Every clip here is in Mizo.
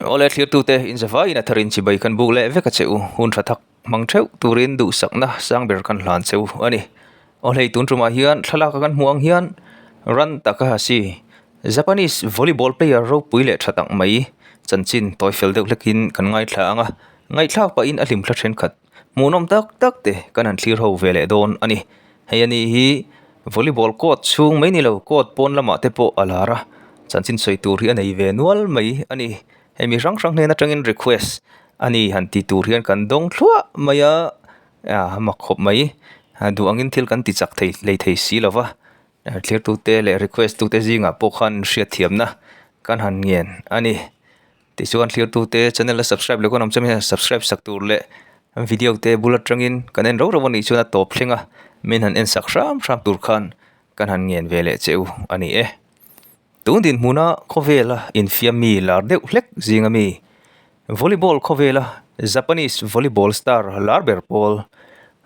Awle thlirtute inzavaiin a tharin chibai kan buk leh vek a che u, hun tha thak hmang theuh turin duhsakna sang ber kan hlan che u a ni. Awhlei tun tumah hian thlalak a kan hmuh ang hian Ran Takahashi, Japanese volleyball player ropui leh tha tak mai chanchin tawi fel deuh hlekin kan ngaithla ang a, ngaihthlak pahin a hlimthla thenkhat hmuhnawm tak tak te kan han thlir ho ve leh dawn a ni. Hei a ni hi volleyball court chhung mai ni lo court pawn lamah te pawh a lar a, chanchin sawi tur hi a nei ve nual mai a ni. Hei mi hrang hrang hnen atangin request a ni han ti tur hian kan dawng thluah mai a, a mak khawp mai. Duh angin thil kan ti chak thei lei thei si lo va, thlirtute leh request tute zingah pawh khan hriatthiamna kan han ngen a ni. Tichuan thlirtute channel a subscribe leh kawng awm chuan subscribe sak tur leh video te bul atangin kan en rauh rauh a nih chuan a tawp thleng a min han en sak hram hram tur khan kan han ngen ve leh che u a ni e. Tun dinhmuna khawvela infiam mi lar deuh hlek zinga mi volleyball khawvela Japanese volleyball star lar ber pawl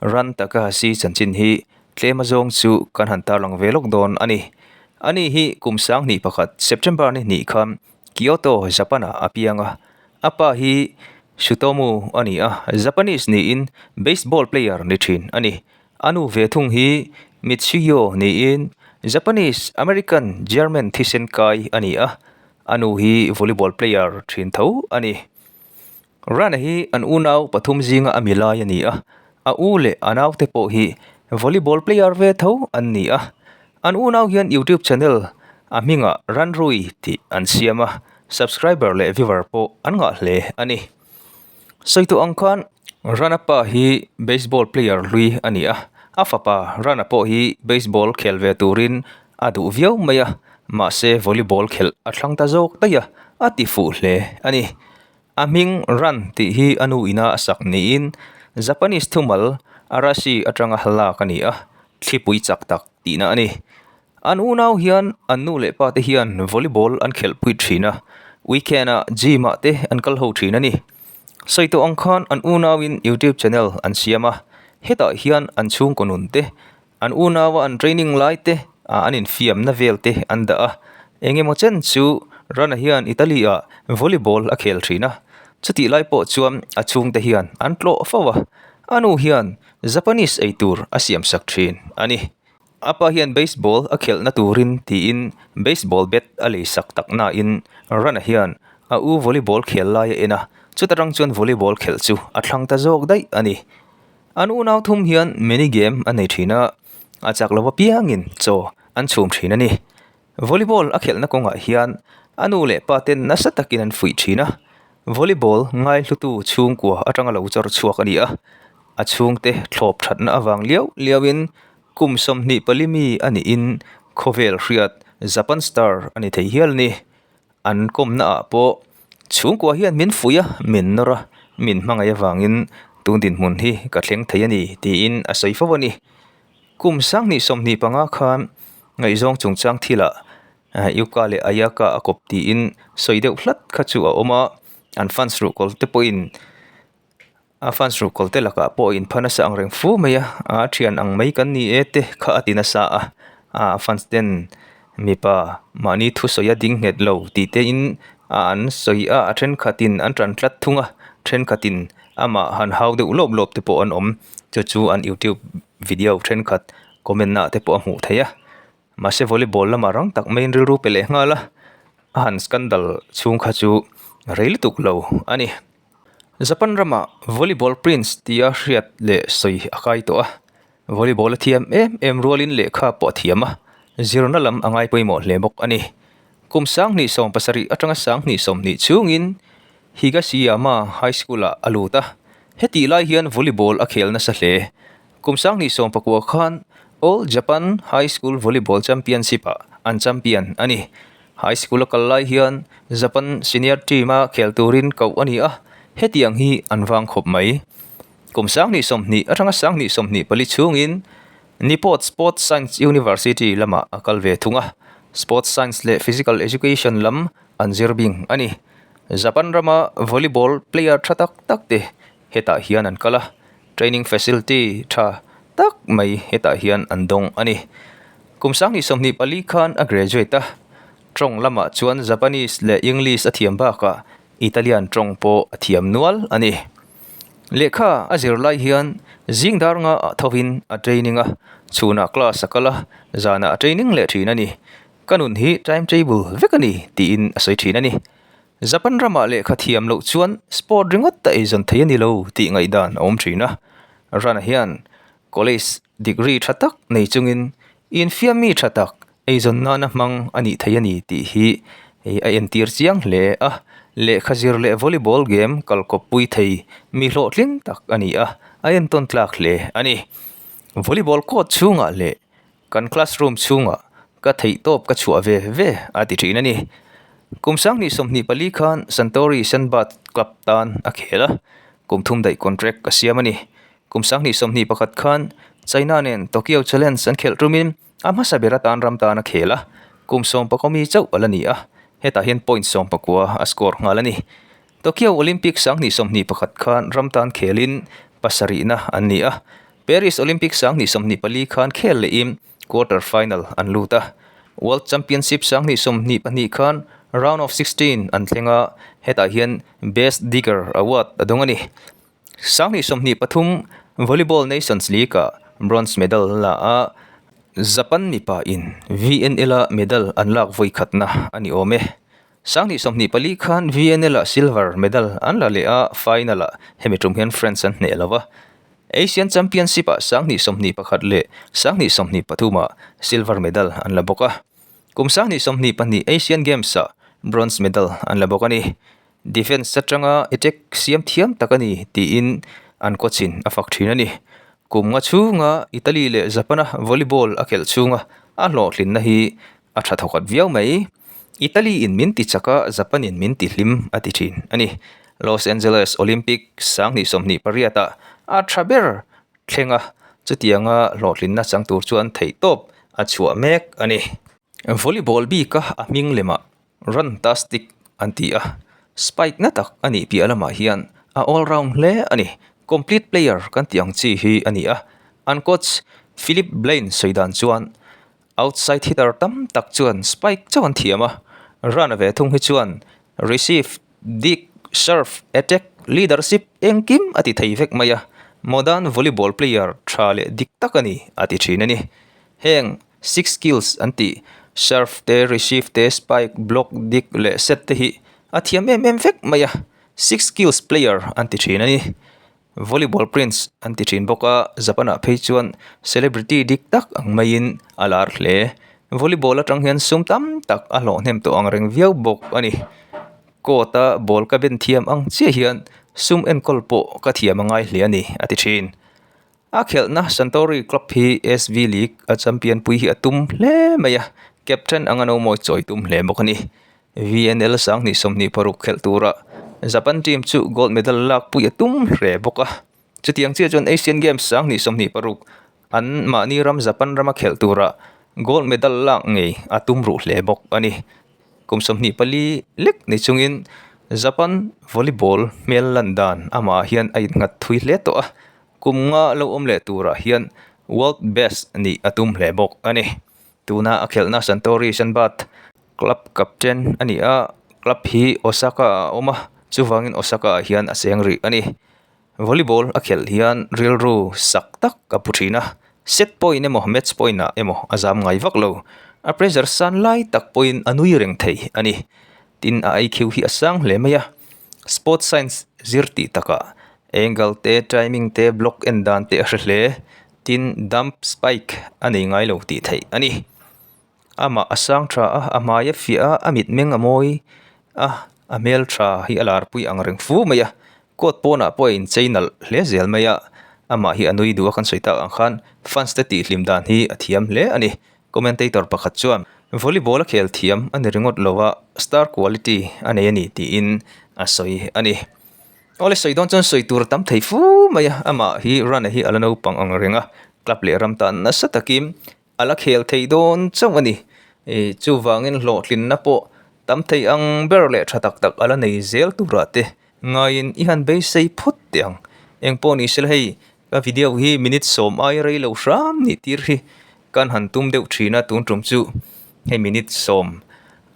Ran Takahashi chanchin hi tlem azawng chu kan han tarlang ve lawk dawn a ni. Ani hi kum 2001 September ni hnih khan Kyoto, Japan-ah a piang a. A pa hi Tsutomu a ni a, Japanese niin baseball player ni thin a ni. A nu ve thung hi Mitsuyo niin Japanese, American, German thisen kai a ni a. A nu hi volleyball player thin tho a ni. Rana hi an unau pathum zinga a mi lai a ni a, a u leh a naute pawh hi volleyball player ve tho an ni a. An unau hian YouTube channel a hmingah Ranrui tih an siam a, subscriber leh viewer pawh an ngah hle a ni. Sawi tawh ang khan Rana pa hi baseball player hlui a ni a, a fapa Rana pawh hi baseball khel ve turin a duh viau mai a, mahse volleyball khelh a thlang ta zawk daih a, a ti fuh hle a ni. A hming Ran tih hi a nu ina a sak niin Japanese thumal Arashi atanga lak a ni a, thlipui chak tak tihna a ni. An unau hian an nu leh pa te hian volleyball an khelhpui thin a, weekend-ah gym-ah te an kal ho thin a ni. Sawi tawh ang khan an unauin YouTube channel an siam a, hetah hian an chhungkaw nun te An unaua an training lai te ah an infiamna vel te an dah a, eng emaw chen chu Rana hian Italy ah volleyball a khel thin a, chutih lai pawh chuan a chhungte hian an tlawh fo a, a nu hian Japanese eitur a siamsak thin a ni. A pa hian baseball a khelhna turin tiin baseball bat a leisak tak nain Rana hian a u volleyball khel lai a en a, chuta tang chuan volleyball khelh chu a thlang ta zawk daih a ni. An unau thum hian mini game a nei thin a, a chak lo apiangin chaw an chhum thin a ni. Volleyball a khelhna kawngah hian a nu leh pa ten nasa takin an fuih thin a, volleyball ngaihlutu chhungkua atanga lo chawr chhuak a ni a, a chhungte thlawp thatna avang liau liauin kum 24 mi a niin khawvel hriat Japan star a ni thei hial a ni. An kawmna ah pawh chhungkua hian min fuih a, min nawr a, min hmangaih avangin tun dinhmun hi ka thleng thei a ni tiin a sawi fo a ni. Kum 2025 khan ngaihzawng chungchang thilah Yuka leh Ayaka a kawp tiin sawi deuh hlat kha chu a awm a, an fans ruhkawl te pawhin A fans ruhkawl te lakah pawh in pha nasa ang reng fu mai a, a thian ang mai kan ni e te kha a ti nasa a, a fans ten mipa mahni thusawi a ding nghet lo tih te in a an sawi a, a thenkhat in an tan tlat thung a, thenkhat in amah han hau deuh lawp lawp te pawh an awm, chu chu an youtube video thenkhat comment ah te pawh a hmuh theih a, mahse volleyball lamah rang tak maiin rilru pe leh nghal a, a han scandal chhung kha chu rei lutuk lo a ni. Japan rama volleyball prince tia hriat leh sawi a kai tawh a, volleyball a thiam em em rualin lehkha pawh a thiam a, zirna lam a ngai pawimawh hle bawk a ni. Kum 2017 atanga 2020 chhungin Higashiyama High School-ah a lut a, hetih lai hian volleyball a khel nasa hle. Kum 2019 khan All Japan High School Volleyball Championship-ah an champion a ni. High School a kal lai hian Japan senior team a khel turin koh a ni a, hetiang hi an vang khawp mai. Kum 2020 atanga 2024 chhungin Nipot Sports Science University lamah a kal ve thung a, Sports Science leh Physical Education lam an zir bing a ni. Japan rama volleyball player tha tak tak te hetah hian an kal a, training facility tha tak mai hetah hian an dawng a ni. Kum 2024 khan a graduate a, tawng lamah chuan Japanese leh English a thiam bakah Italian tawng pawh a thiam nual a ni. Lehkha a zir lai hian zing dar nga ah thovin a training a, chhunah class a kal a, zanah a training leh thin a ni. Ka nun hi timetable vek a ni tiin a sawi thin a ni. Japan ramah lehkha thiam loh chuan sport ringawt a eizawn thei a ni lo tih ngaihdan a awm thin a. Rana hian college degree tha tak nei chungin infiam mi tha tak eizawn nana hmang a nih thei a ni tih hi a entir chiang hle a. Lehkha zir leh volleyball game kalkawp pui thei mi hlawhtling tak a ni a, a entawn tlak hle a ni. Volleyball court chhungah leh Kan classroom chhungah ka theihtawp ka chhuah ve ve a ti thin a ni. Kum sanghnih 24 khan Suntory Sandbat Club tan a khel a, kum thum daih contract a siam a ni. Kum sanghnih 21 khan China nen Tokyo Challenge an khelh tumin a hmasa ber atan ram tan a khel a, kum sawmpakaw mi chauh a la ni a, hetah hian point 19 a score nghal a ni. Tokyo Olympic 2021 khan ram tan khelin pasarihna an ni a, Paris Olympic 2024 khan khel lehin quarter final an lut a, World Championship 2022 khan round of 16 an thleng a, hetah hian Best Digger award a dawng a ni. 2023 Volleyball Nations League-ah bronze medal la a, Japan mipa in VNL-a medal an lak vawi khatna a ni awm e. 2024 khan VNL-ah silver medal an la leh a, final-ah hemi tum hian France an hneh lo va. Asian Championship-ah 2021 leh 2023-ah silver medal an la bawk a. Kum 2022 Asian Games-ah bronze medal an la bawk a ni. Defence atanga attack siam thiam tak a ni tiin an coach-in a fak thin a ni. Kum nga chhunga Italy leh Japan-a volleyball a khelh chhunga a hlawhtlinna hi a tha thawkhat viau mai. Italy in min ti chak a, Japan in min ti hlim a ti thin a ni. Los Angeles Olympic 2028 ah a tha ber thleng a, chutianga hlawhtlinna chang tur chuan theihtawp a chhuah mek a ni. Volleyball bika a hming lemah Runtastic an ti a, spike na tak a nih piah lamah hian a all round hle a ni. Complete player kan tih ang chi hi a ni a, an coach Philip Blaine sawi dan chuan Outside hitter tam tak chuan spike chauh an thiam a, run ve thung hi chuan receive, dig, serve, attack, leadership engkim a ti thei vek mai a, modern volleyball player tha leh dik tak a ni a ti thin a ni. Heng six skills an tih serve te, receive te, spike, block, dig leh set te hi a thiam em em vek mai a, six skills player an ti thin a ni. Volleyball Prince an ti thin bawk a, Japan ah phei chuan celebrity dik tak ang maiin a lar hle. Volleyball atang hian sum tam tak a hlawh hnem tawh ang reng viau bawk a ni. Court a ball ka ben thiam ang chiah hian sum enkawl pawh ka thiam a ngai hle a ni a ti thin. A khelhna Suntory Club hi SV League a champion pui hi a tum hle mai a, captain anga no mawi chawi tum hle bawk a ni. VNL 2026 khelh tura Japan team chu gold medal lak pui a tum hle bawk a. Chutiang chiah chuan Asian Games 2026 an mahni ram Japan rama khelh tura gold medal lak ngei a tum ruh hle bawk a ni. Kum 24 lek ni chungin Japan volleyball hmel lan dan amah hian a innghat thui hle tawh a. Kum nga lo awm leh turah hian world best nih a tum hle bawk a ni. Tuna a khelhna Suntory Sandbat Club captain a ni a, club hi Osaka ah a awm a, chuvangin Osaka ah hian a cheng rih a ni. Volleyball a khelh hian rilru sak tak a pu thin a, set point emaw match point ah emaw a zam ngai vak lo. A pressure san lai tak pawhin a nui reng thei a ni. Tin, a IQ hi a sang hle mai a, sports science zir tih takah angle te, timing te, block en dan te a hre hle. Tin, dump spike a nei ngai lo tih theih a ni. Amah a sang tha a, a hmai a fiah a, a mitmeng a mawi a, a hmel tha hi a larpui ang reng fu mai a, court pawnah pawh a inchei nalh hle zel mai a, amah hi a nui duh a kan sawi tak ang khan fans te tihhlim dan hi a thiam hle a ni. Commentator pakhat chuan volleyball a khel thiam a ni ringawt lo a, star quality a nei a ni tiin a sawi a ni. Awle sawi dawn chuan sawi tur a tam thei fu mai a, amah hi run a hi a la naupang ang reng a, club leh ram tan nasa takin A la khel thei dawn chauh a ni. Chuvangin hlawhtlinna pawh tam thei ang ber leh tha tak tak a la nei zel turah te ngaiin i han beisei phawt teh ang. Engpawh ni sela hei ka video hi minute sawm ai rei lo hram nih tir hi kan han tum deuh thin a tun tum chu hei minute sawm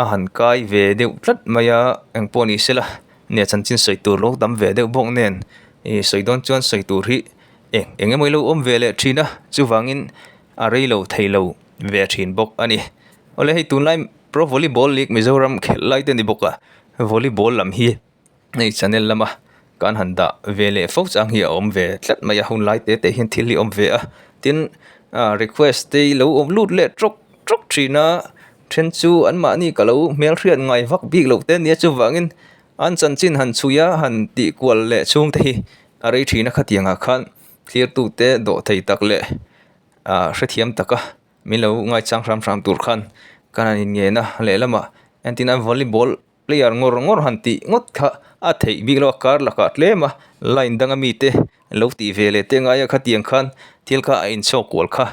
a han kai ve deuh tlat mai a engpawh ni sela. Nia chanchin sawi tur lo tam ve deuh bawk nen ih sawi dawn chuan sawi tur hi eng eng emaw ilo awm ve leh thin a chuvangin a rei lo thei lo ve thin bawk a ni. Awle hei tunlai Pro Volleyball League Mizoram khelh lai te ni bawk a volleyball lam hi hei channel lama kan han dah ve leh fo chang hi a awm ve tlat mai a hun lai te te hian thil hi a awm ve a tin ah request te hi lo awm lut leh trawk trawk thin a then chu anmahni ka lo hmelhriat ngai vak bik loh te nia chuvangin an chanchin han chhui a han tih kual leh chhung te hi a rei thin a khatiang ah khan thlir tu te dawh thei tak leh ah hrethiam tak a min lo ngaichang hram hram tur khan kan han inngen a lehlamah entirnan volleyball Player ngawr ngawr han tih ngawt kha a theih bik lo a kar lakah tlem a line danga mite lo tih ve leh te ngai a khatiang khan thil kha a inchhawk kual kha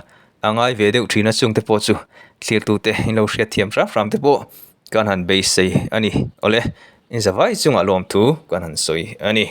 a ngai ve deuh thin a chungte pawh chu thlir tute in lo hriat thiam hram hram te pawh kan han beisei a ni awle in zavai chungah lawmthu kan han sawi a ni.